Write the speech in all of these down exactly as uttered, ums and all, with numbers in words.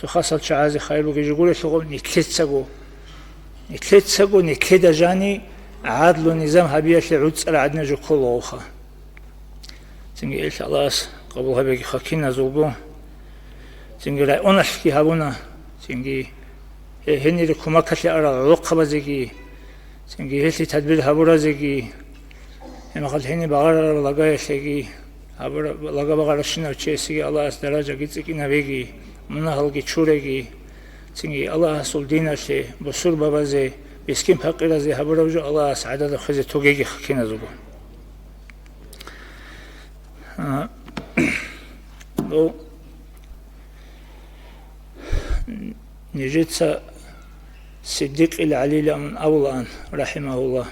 хасал чагӀазе хайир бугеб жо гурелъул, нилъецаго, нилъецаго, нилъеда жани гӀадлу низам гьабиялъе гӀуцӀараб гӀадинаб жо кколагоха. Цинги ил Аллагьас къабул гьабегиха киназулго. Цинги районалъги гьабуна, цинги гье-, гьенире кумакалъе арал гӀолохъабазеги, цинги гьелъие тадбир гьабуразеги, гьебмехалъ гьениб багъарараб лагаялъеги, гьабураб лага багъаращинав чиясеги Аллагьас даражаги цӀикӀкӀинабеги, мунагьалги чуреги, цинги Аллагьасул диналъе, бусурбабазе, мискин-пакъиразе гьабураб жо Аллагьас гӀадада хвезе тогегиха киназулго. А, ну, нижеца Сиддикъил ГӀалилан авлаан, рахӀимагьуллагь.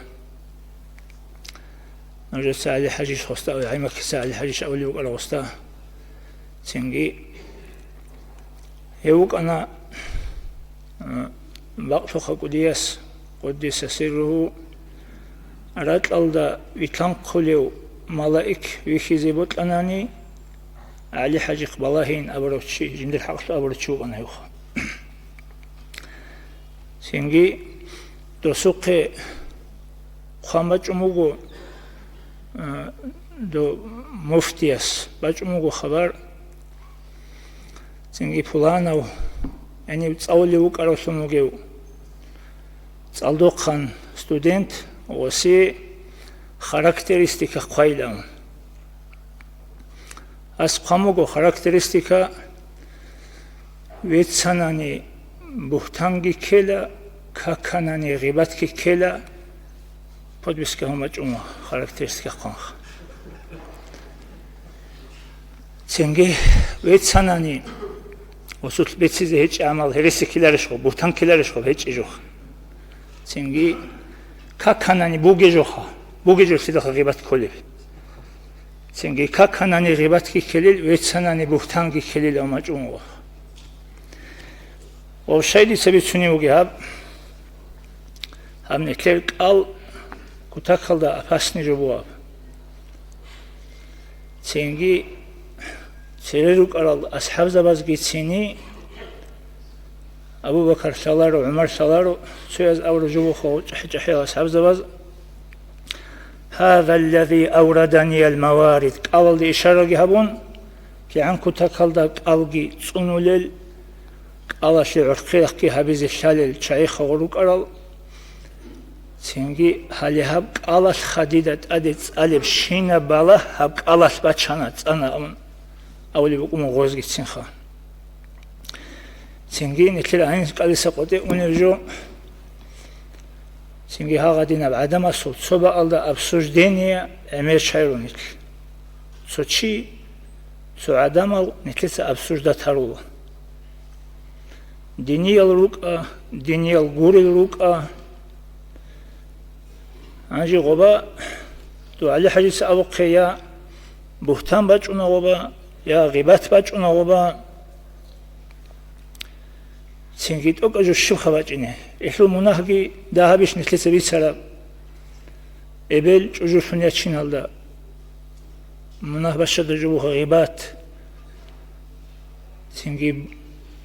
Нужеца ГӀали-хӀажи гъоста, ГӀаймакица ГӀали-хӀажи абулев вукӀарав гъоста. Цинги гьев вукӀана, а, бакълъухъа кӀудияс, къуддиса сирругьу, ракьалда вилълъанхъулев малаик вихьизе бокьанани, ГӀали-хӀажихъ Балагьин абурав чи, жиндир хӀакълъун абурав чи вукӀана гьевха. Цинги досухъе хъван бачӀун буго, а, до муфтияс бачӀун буго хабар, цинги пуланав, гьенив цӀалулев вукӀаравлъун вугев цӀалдохъан студент, гъосие характеристика хъвайилан. Гьас хъван буго характеристика: веццанани бугьтанги ккела, каканани гъибатги ккела, подписка гьамачӀун характеристика хъванха. Цинги веццанани, гъосулъ беццизе гьечӀеб гӀамал гьереси ккеларищ гъоб, бугьтан ккеларищ гъоб, гьечӀеб жоха. Цинги каканани бугеб жоха, бугеб жо лъидалха гъибат кколеб. Цинги каканани гъибатги ккелел, веццанани бугьтанги ккелел гьамачӀун гъоб. Ва щай дица бицунев вугеб гьаб? Гьаб нилъер кӀал кутакалда опасный жо бугеб. Цинги цере рукӀарал асхӀабзабазги цини, Абу Бакар лъаларо, ГӀумар лъаларо, цояз абураб жо буго чӀахӀи-чӀахӀиял асхӀабзабаз: «Гьаза ллази авраданиял маварид», кӀалалде ишараги гьабун, кигӀан кутакалда кӀалги цӀунулел, кӀалалъе гӀорхъи-рахъги гьабизе лъалел чагӀи хавар рукӀарал, цинги гьале гьаб кӀалалъха дида тӀаде цӀалеб щинаб балагь гьаб кӀалалъ бачана, цӀана абун абулеб букӀун гъозгицинха. Цинги нилъер гьаниб кӀалиса къотӀе унеб жо, цинги гьагъадинаб гӀадамасул цо бакӀалда обсуждение гӀемер чагӀи руго нилъ. Цо чи, цо гӀадамал нилъеца обсуждать гьарула. Диниял рукӀа, диниял гурел рукӀа. Гьанже гъоба, дугӀали хӀажица абухъе, я бугьтан бачӀуна гъоба, я гъибат бачӀуна гъоба. Цинги тӀокӀаб жо щибха бачӀине? Гьелъул мунагьги дагьабищ нилъеца бицараб? Эбел чӀужулъун ячиналда мунагь бащада жо буго гъибат. Цинги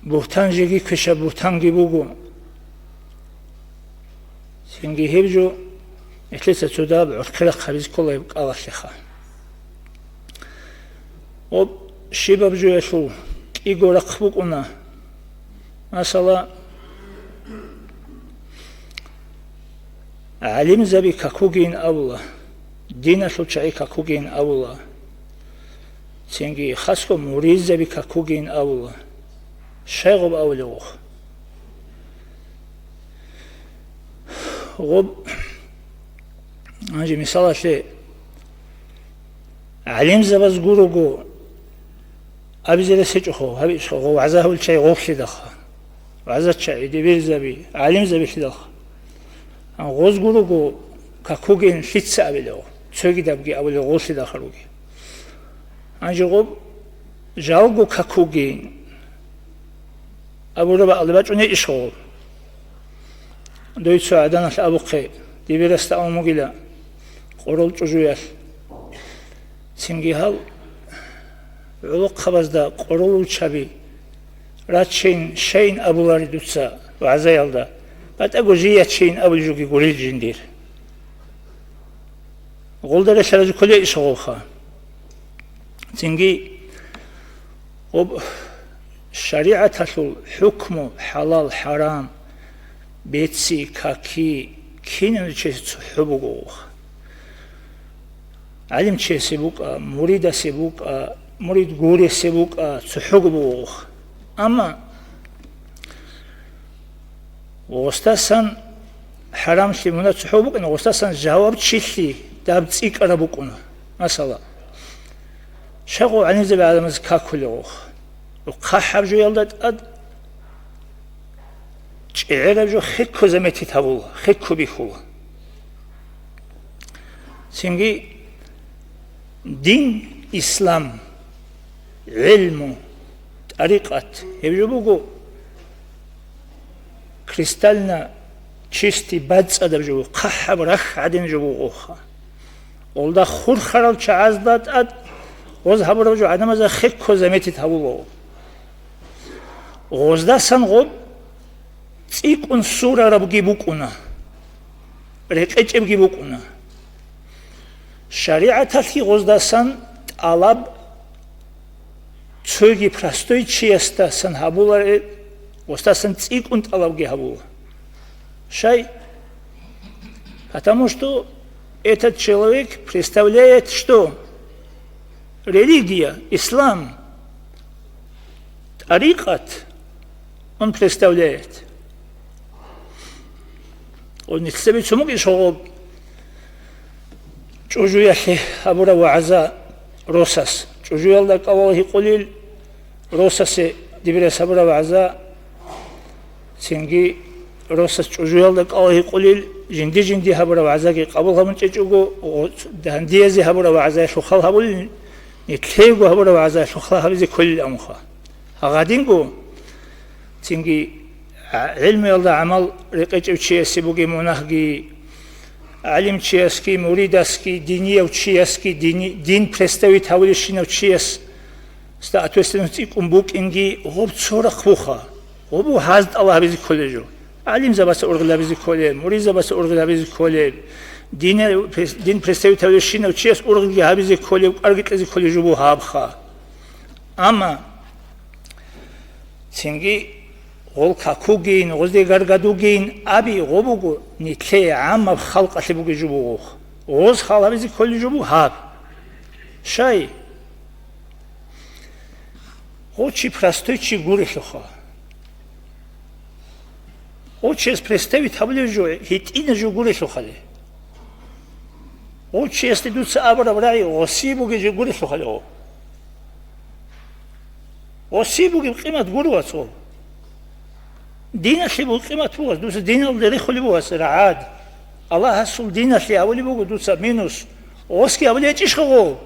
бугьтан жеги квешаб бугьтанги буго. Цинги гьеб жо нилъеца цо дагьаб гӀорхъи-рахъ гьабизе ккола гьеб кӀалалъеха. Гьоб щибаб жоялъул кӀиго рахъ букӀуна. Масала, гӀалимзаби какугейин абула, диналъул чагӀи какугейин абула, цинги хасго муридзаби какугейин абула. Щай гъоб абулеб гъох? Гъоб, гьанже мисалалъе, гӀалимзабаз гурого абизе рес гьечӀохо, гьабичӀо, гъов вагӀза гьавулчай гъовлъидалха, вагӀзачагӀи, дибирзаби, гӀалимзабилъидалха. Гъоз гурого какугейин лъица абилев, цогидабги абулев гъолъидалха руги. Гьанже гъоб жалго какугейин абураб бакӀалде бачӀуней иш гъол? Дой цо гӀаданалъ абухъе, дибирасда абун бугила къорол чӀужуялъ. Цинги гьал гӀолохъабазда къоролулчаби Рачейин, щайин абулари дуца вагӀзаялда, батӀаго жий ячейин абулеб жоги гурел жиндир. Гъолда релълъараб жо кколей иш гъолха? Цинги гъоб шаригӀаталъул хӀукму, хӀалал, хӀарам, беци, каки, кинаб чиясе цохӀо буго гъолха. ГӀалимчиясе букӀа, муридасе букӀа, мурид гуресе букӀа, цохӀого буго гъолха. Амма гъосдасан хӀарамлъи мунагь цохӀо букӀана, гъосдасан жавабчилъи даб цӀикӀкӀараб букӀуна. Масала, щай гъо гӀалимзаби гӀадамаз какулев гъолха? ХъахӀаб жоялда тӀад чӀегӀераб жо хекко заметить гьабула, хекко бихьула. Цинги дин, ислам, гӀелму, тӀарикъат, гьеб жо буго кристально чистый, бацӀцӀадаб жо буго, хъахӀаб рахь гӀадин жо буго гъолха. Гъолда хурхарал чагӀазда тӀад гъоз гьабураб жо гӀадамазда хекко заметить гьабула. Гъоздасан гъоб цӀикӀкӀун сурарабги букӀуна, рекъечӀебги букӀуна. ШаригӀаталъги гъоздасан тӀалаб цоги простой чиясдасан гьабуларе, гъоздасан цӀикӀкӀун тӀалабги гьабула. Щай? Потому что этот человек представляет что? Религия, ислам, тӀарикъат он представляет. Гъо нилъеда бицун буго иш гъоб чӀужуялъе гьабураб вагӀза росас. ЧӀужуялда кӀалал гьикъулел росасе дибирас гьабураб вагӀза, цинги росас чӀужуялда кӀалал гьикъулел, жинди-жинди гьабураб вагӀзаги къабул гьабун чӀечӀого, гъо-, дандиязе гьабураб вагӀзаялъухъал гьабулел, нилъего гьабураб вагӀзаялъухъал гьабизе кколел амха. Гьагъадинго, цинги гӀ-, гӀелмуялда гӀамал рекъечӀев чиясе бугеб мунагьги, гӀалимчиясги, муридасги, динияв чиясги, дини-, дин представить гьавулевщинав чияс ста ответственность цӀикӀкӀун букӀинги, гъоб цо рахъ буха, гъоб гьаз тӀалаб гьабизе кколел жо. ГӀалимзабаца ургъел гьабизе кколел, муридзабаца ургъел гьабизе кколел, дине-, дин представить гьавулевщинав чияс ургъелги гьабизе кколев, кӀарги кьезе кколел жо буго гьабха. Амма цинги гъол какугин, гъозде гаргадугин аби гъо буго нилъее гӀаммаб халкъалъе бугеб жо буго. Гъоз хал гьабизе кколеб жо буго гьаб. Щай? Гъо чи простой чи гурелъулха. Гъо чияс представить гьабулеб жо гьитӀинаб жо гурелъулхали. Гъо чиясде дуца абураб рагӀи гъосие бугеб жо гурелъулхали гъо. Гъосие бугеб къимат гуро, вацал. Диналъе бугеб къимат буго, дуца диналда рихулеб буго, вацал, рагӀад. Аллагьасул диналъе абулеб буго дуца минус. Гъосги абулеб гьечӀищха гъо?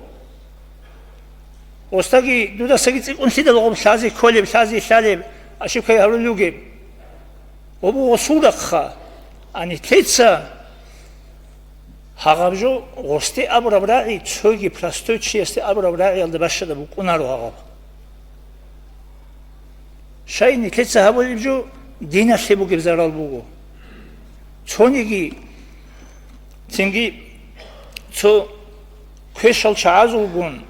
Гъосдаги дудасаги цӀикӀкӀун лъидал гъоб лъазе кколеб, лъазе лъалеб, ошибка гьарулел ругеб? Гъоб гъосул рахъха. А нилъеца гьагъаб жо гъосде абураб рагӀи цоги простой чиясде абураб рагӀиялда бащадаб букӀунаро гьагъаб. Щай нилъеца гьабулеб жо диналъе бугеб зарал буго. Цониги, цинги цо квешал чагӀазулгун,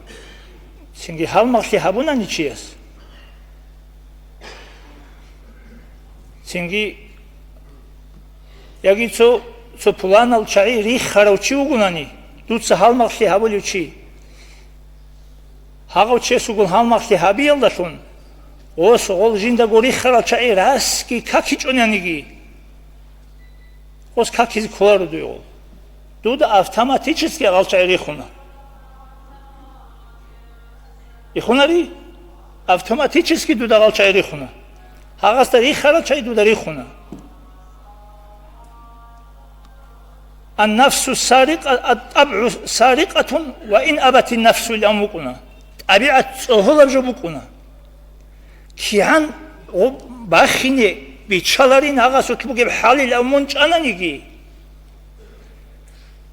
цинги гьалмагълъи гьабунани чияс, цинги яги цо, цо пуланал чагӀи рихарав чи вугунани, дуца гьалмагълъи гьабулев чи, гьагъав чиясулгун гьалмагълъи гьабиялдалъун, гъос гъол жиндаго рихарал чагӀи расги какичӀонаниги, гъос какизе кколаро дуе гъол. Дуда автоматически гъал чагӀи рихуна. Рихунари? Автоматически дуда гъал чагӀи рихуна. Гьагъасда рихарал чагӀи дуда рихуна. Ан-нафсу сарикъа-, ат-табгӀу сарикъатун ва ин абатин нафсу илан букӀуна. ТӀабигӀат цӀогьолаб жо букӀуна. КигӀан гъоб бахине биччаларин гьагъасулъ бугеб хӀалилав мун чӀананиги,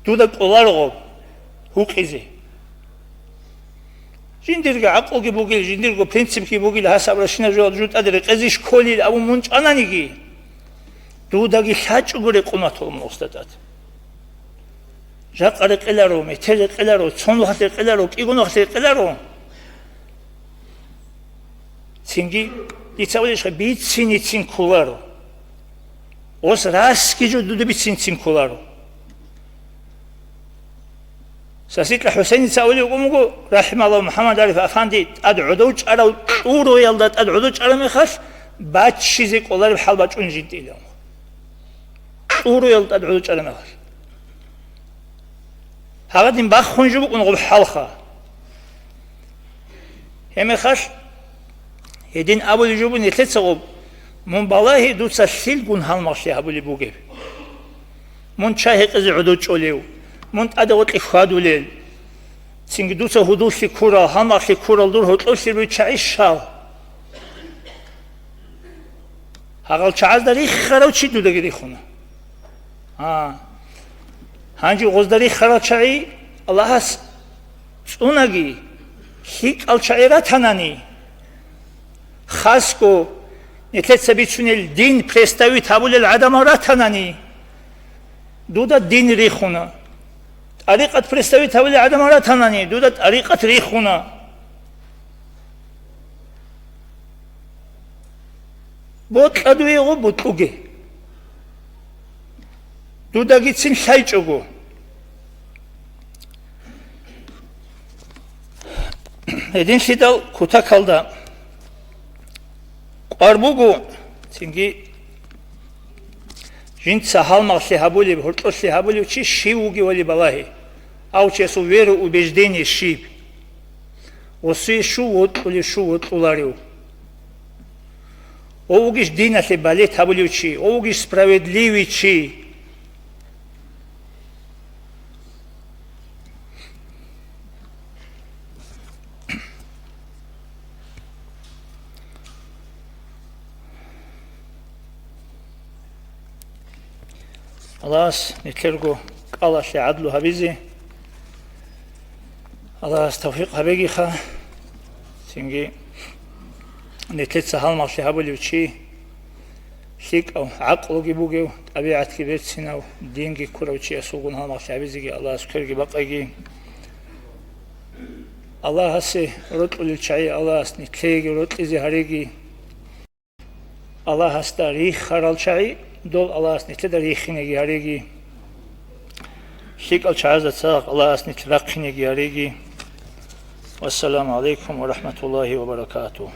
дуда кӀоларо гъоб гьукъизе. Жиндирго гӀакълуги бугел, жиндирго принципги бугел, гьас абурабщинаб жо жутӀаде рекъезе кколел абун мун чӀананиги, дудаги лъачӀого рекъон ватула мун гъосда тӀад. Жакъа рекъеларо, метер рекъеларо, цон вахт рекъеларо, кӀигун вахт рекъеларо. Цинги дица абулеб иш, бицин-бицин кколаро. Ос расги жо дуда бицин-бицин кколаро. Сасикьа ХӀусейница абулеб букӀун буго, рахӀимагьуллагь, МухӀаммад Ариф афанди тӀад гӀодов чӀарав, кьуруялда тӀад гӀодов чӀараб мехалъ, баччизе кӀолареб хӀал бачӀун жинтӀила. Кьуруялда тӀад гӀодов чӀараб мехалъ. Гьагъадин бахун жо букӀун гъуб хӀалха. Гьеб мехалъ гьедин абулеб жо буго нилъеца гъуб: «Мун балагье, дуца лъилгун гьалмагълъи гьабулеб бугеб. Мун чай гьекъезе гӀодов чӀолев, мун тӀаде гъоркье хьвадулел, цинги дуца гьудуллъи ккурал, гьалмагълъи ккурал дур гьоркьоблъи ругел чагӀи щал?» Гьагъал чагӀазда рихарав чи дудаги рихуна. А. Гьанже гъозда рихарал чагӀи Аллагьас цӀунаги, лъикӀал чагӀи ратанани, хасго нилъеца бицунел дин представить гьабулел гӀадамал ратанани, дуда дин рихуна. ТӀарикъат представить гьабулел гӀадамал ратанани, дуда тӀарикъат рихуна. Бокьа дуе гъо, бокьуге. Дудагицин лъайчӀого. Гьединлъидал кутакалда кӀвар буго, цинги жинца гьалмагълъи гьабулеб, гьоркьолъи гьабулев чи щив вугевали балагье, гьав чиясул веру, убеждение щиб. Гъосие щув вокьулев, щув вокьуларев? Гъов вугищ диналъе балет гьабулев чи? Гъов вугищ справедливый чи? Аллагьас нилъерго кӀалалъе гӀадлу гьабизе, Аллагьас тавфикъ гьабегиха. Цинги нилъеца гьалмагълъи гьабулев чи, лъикӀав гӀакълуги бугев, тӀабигӀатги берцинав, динги ккурав чиясулгун гьалмагълъи гьабизеги Аллагьас кверги бакъиги. Аллагьасе рокьулел чагӀи Аллагьас нилъееги рокьизе гьареги. Аллагьасда рихарал чагӀи, дол Аллагьас нилъеда рихинеги гьареги. ЛъикӀал чагӀазда цадахъ Аллагьас нилъ рахъинеги гьареги. Вассаламу гӀалайкум ва рахӀматуллагьи ва баракатугь.